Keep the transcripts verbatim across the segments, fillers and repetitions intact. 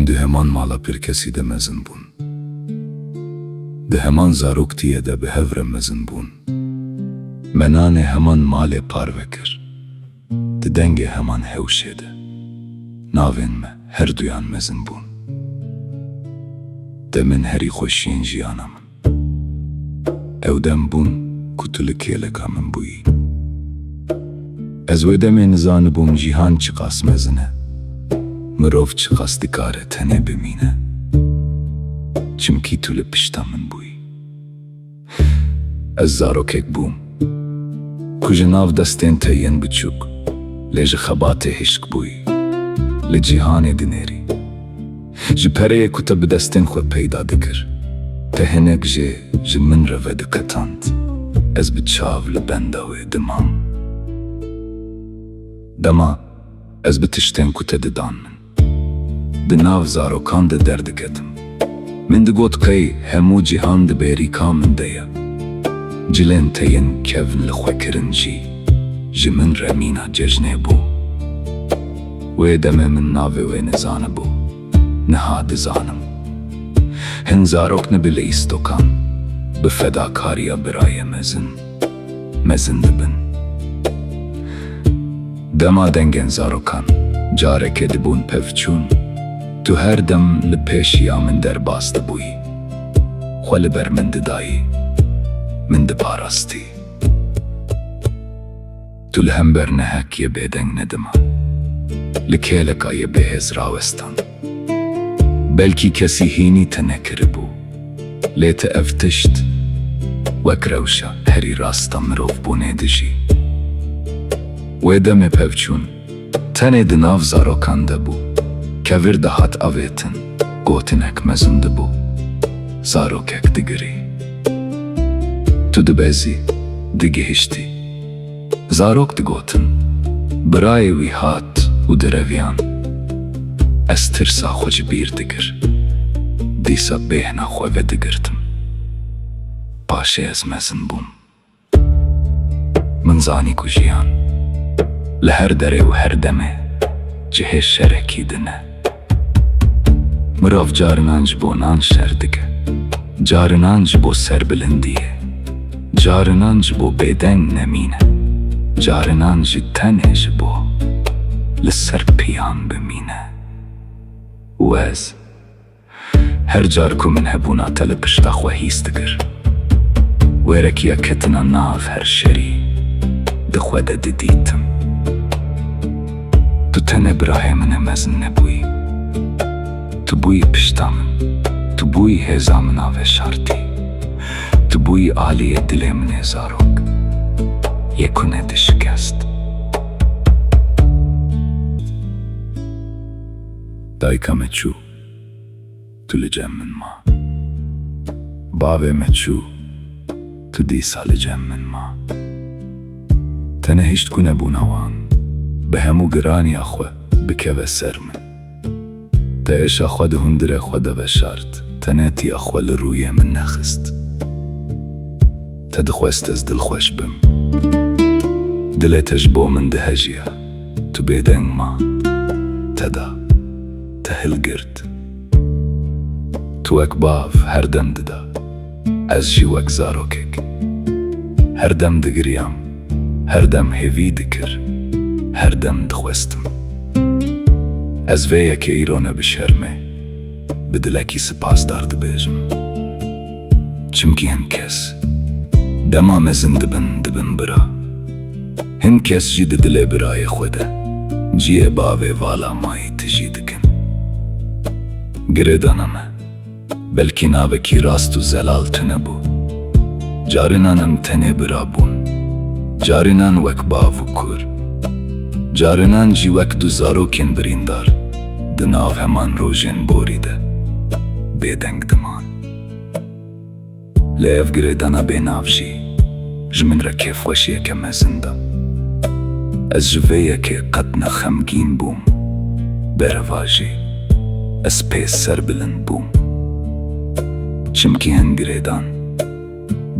Di heman mala pir kesî de mezin bûn. Di heman zaroktiyê de bi hev re mezin bûn. Me nanê heman malê parve kir. Di dengê heman hewşê de navên me herduyan mezin bûn. Demên herî xweşiyên jiyana min. Ew dem bûn ku tu li kêleka min bûyî. Ez wê demê nizanibûm cîhan çiqas mezin e, mirov çiqas dikare tenê bimîne. Çimkî tu li pişta min bûyî. Ez zarokek bûm ku ji nav destên te yên biçûk, lê ji xebatê hişk bûyî, li cîhanê dinêrî. Ji pereyê ku te bi destên xwe peyda dikir, te hinek jê ji min re vediqetand. Ez bi çav li benda wê dimam. Dema ez bi tiştên ku te didan min, di nav zarokan de derdiketim. Min digot qey hemû cîhan di bêrîka min de ye. Cilên te yên kevn li xwe kirin jî ji min re mîna cejnê bû. Wê demê min navê wê nizanibû. Niha dizanim. Hin zarok ne bi lîstokan, bi fedakariya birayê mezin, mezin dibin. Dema dengên zarokan carekê dibûn pevçûn, tu her dem li pêşiya min derbas dibûyî. Xwe li ber min didayî, min diparastî. Tu li hember nehek yê bêdeng nediman. Li kêleka yê bêhêz rawestan. Belkî kesî hînî te nekiribû, lê tu ev tişt wek rewşa herî rast a mirovbûnê dijî. Wê demê pevçûn tenê di nav zarokan de bû. Kevir dihat avêtin, gotinek mezin dibû. Zarokek digirî. Tu dibezî, digihiştî. Zarok digotin, birayê wî hat û direviyan. Ez tirsa xwe ji bîr dikir. Dîsa bêhna xwe vedigirtim. Paşê ez mezin bûm. Min zanî ku jiyan li her derê û her demê cihê şerekî din e. Mirov carinan ji bo nan şer dike, carinan ji bo serbilindiyê, carinan ji bo bêdeng nemîne, carinan jî tenê ji bo li ser piyan bimîne. Û ez her car ku min hebûna te li pişta xwe hîs dikir, wêrekiya ketina nav her şerî di xwe de didîtim. Tu tenê birayê min ê mezin nebûyî. Tu bûyî pişta min. Tu bûyî hêza min a veşartî. Tu bûyî aliyê dilê min ê zarok, yê ku nedişikest. Dayika me çû, tu li cem min ma. Bavê me çû, tu dîsa li cem min ma. Te nehişt ku nebûna wan bi hemû giraniya xwe bikeve ser min. Te êşa xwe di hundirê xwe de veşart, tenêtiya xwe li rûyê min nexist. Te dixwest ez dilxweş bim. Dilê te ji bo min dihejiya. Tu bêdeng ma. Te da. Te hilgirt. Tu wek bav her dem dida. Ez jî wek zarokek. Her dem digiriyam. Her dem hêvî dikir. Her dem dixwestim. Ez vê yekê îro ne bi şermê, bi dilekî sipasdar dibêjim. Çimkî hin kes dema mezin dibin, dibin bira. Hin kes jî di dilê birayê xwe de cihê bavê vala mayî tijî dikin. Girêdana me belkî navekî rast û zelal tune bû. Carinan em tenê bira bûn. Carinan wek bav û kur. Carinan jî wek du zarokên birîndar di nav heman rojên borî de bêdeng diman. Lê ev girêdana bênav jî ji min re kêfxweşiyeke mezin da. Ez ji vê yekê qet ne xemgîn bûm. Berevajî, ez pê serbilind bûm. Çimkî hin girêdan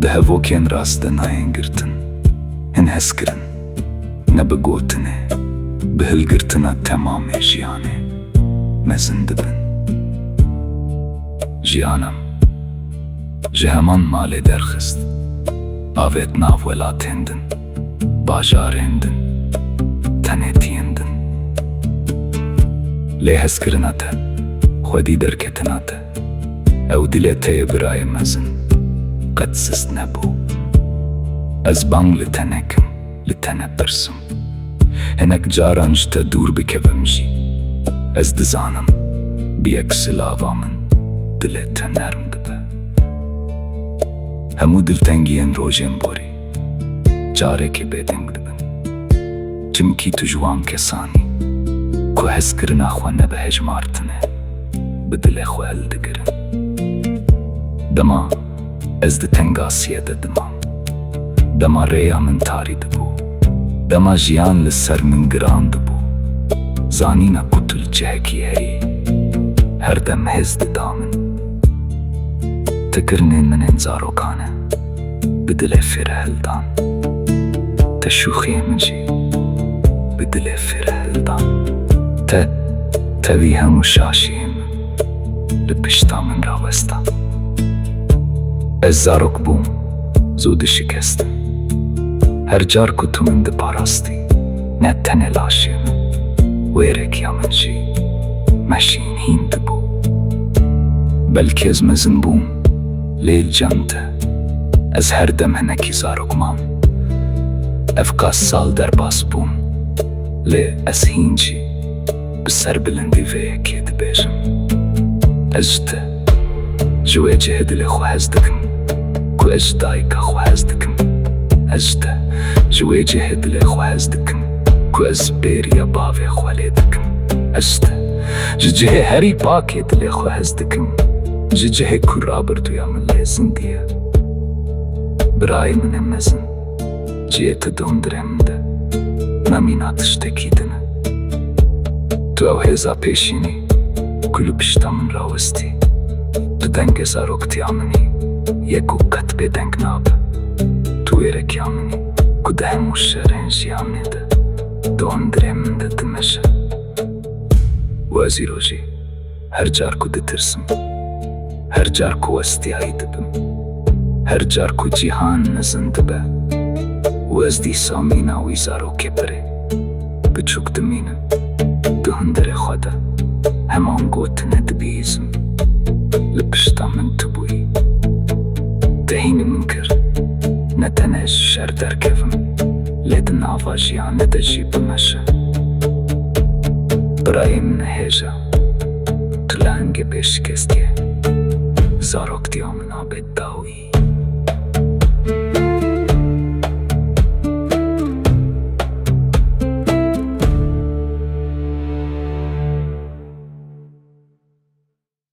di hevokên rast de nayên girtin. Hin hezkirin, ne bi gotinê, bi hilgirtina temamê jiyanê mezin dibin. Jiyanim ji heman malê derxist, avêt nav welatên din, bajarên din, tenêtiyên din. Lê hezkirina te, xwedî derketina te, ew dilê te yê birayê mezin, qet sist nebû. Ez bang li te nekim, li te nepirsim. Hinek caran ji te dûr bikevim jî, ez dizanim, bi yek silava min dilê te nerm dibe. Hemû diltengiyên rojên borî carekê bêdeng dibin. Çimkî tu ji wan kesan î ku hezkirina xwe ne bi hejmar tune, bi dilê xwe hildigirin. Dema ez di tengasiyê de dimam, dema rêya min tarî dibû, dema jiyan li ser min giran dibû, zanîna ku tu li cihekî heyî, her dem hêz dida min. Te kirinên min ên zarokan e, bi dilê fêrihildan. Te şûxiyên min jî bi dilê fêrihildan. Te, tevî hemû şaşiyên min li pişta min rawesta. Ez zarok bûm, zû dişikestim. Her car ku tu min diparastî, ne tenê laşê min, wêrekiya min jî meşîn hîn dibû. Belkî ez mezin bûm, lê li cem te ez her dem hinekî zarok mam. Ev qas sal derbas bûm, lê ez hîn jî bi serbilindî vê yekê dibêjim. Ez ji te, ji wê cihê dilê xwe hez dikim, ku ez ji dayika xwe hez dikim. Ez ji te, ji wê cihê dilê xwe hez dikim, ku ez bêriya bavê xwe lê dikim. Ez ji te, ji cihê herî pakê dilê xwe hez dikim, ji cihê ku rabirduya min lê zindiye. Birayê min ê mezin, cihê te di hundirê min de ne mîna tiştekî din e. Tu ew hêza pêşînî ku li pişta min rawestî, tu dengê zaroktiya min î, yek û qet bêdeng nabe. Tu wêrekiya min î ku di hemû şerên jiyanê de di hundirê min de dimeşe. Û ez îro jî her car ku ditirsim, her car ku westiyayî dibim, her car ku cîhan mezin dibe û ez dîsa mîna wî zarokê pirê biçûk dimînim, di hundirê xwe de heman gotinê dibihîzim, li pişta min tu bûyî. Te hînî min kir, ne tenê ji şer derkevim, lê di nava jiyanê de jî bimeşe. Birayê min hêja, tu lehengê pêşikestiyê, zaroktiya min abêt dawî.